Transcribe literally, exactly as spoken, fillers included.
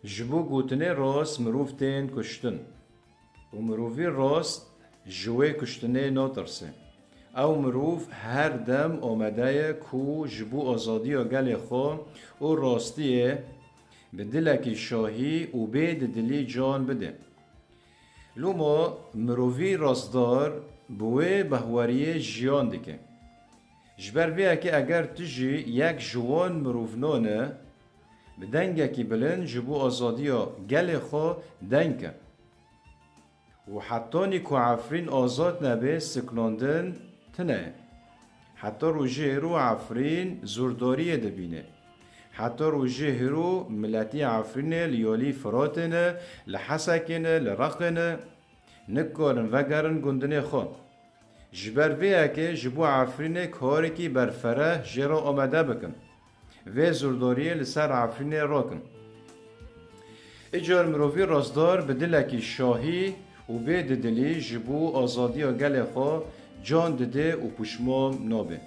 Ji bo gotinê rast mirov tên kuştin û mirovî rast ji wê kuştinê natirse. Ew mirov her dem amade ye ku ji bo azadiya gelê xwe û rastiyê bi dilekî şahî û bê didilî can bide. Loma mirovî rastdar bi wê behweriyê jiyan dike. Ji ber vê yekê eger tu jî yek ji wan mirovnan î, bi dengekî bilind ji bo azadiya gelê xwe deng ke. Û hetanî ku Efrîn azad nebe, siknandin tune ye. Heta rojê hêro Efrîn zordariyê dibîne. Heta rojê hêro miletî Efrînê li yalî Firatê ne, li Hesekê ne, li Reqê ne, nikarin vegerin gundinê xwe. Ji ber vê yekê ji bo Efrînê karekî berfereh jê re amade bikin. Vê zordariyê li ser Efrînê rakin. Îcar mirovî rastdar bi dilekî şahî û bê didilî ji bo azadiya gelê xwe can dide û pişman nabe.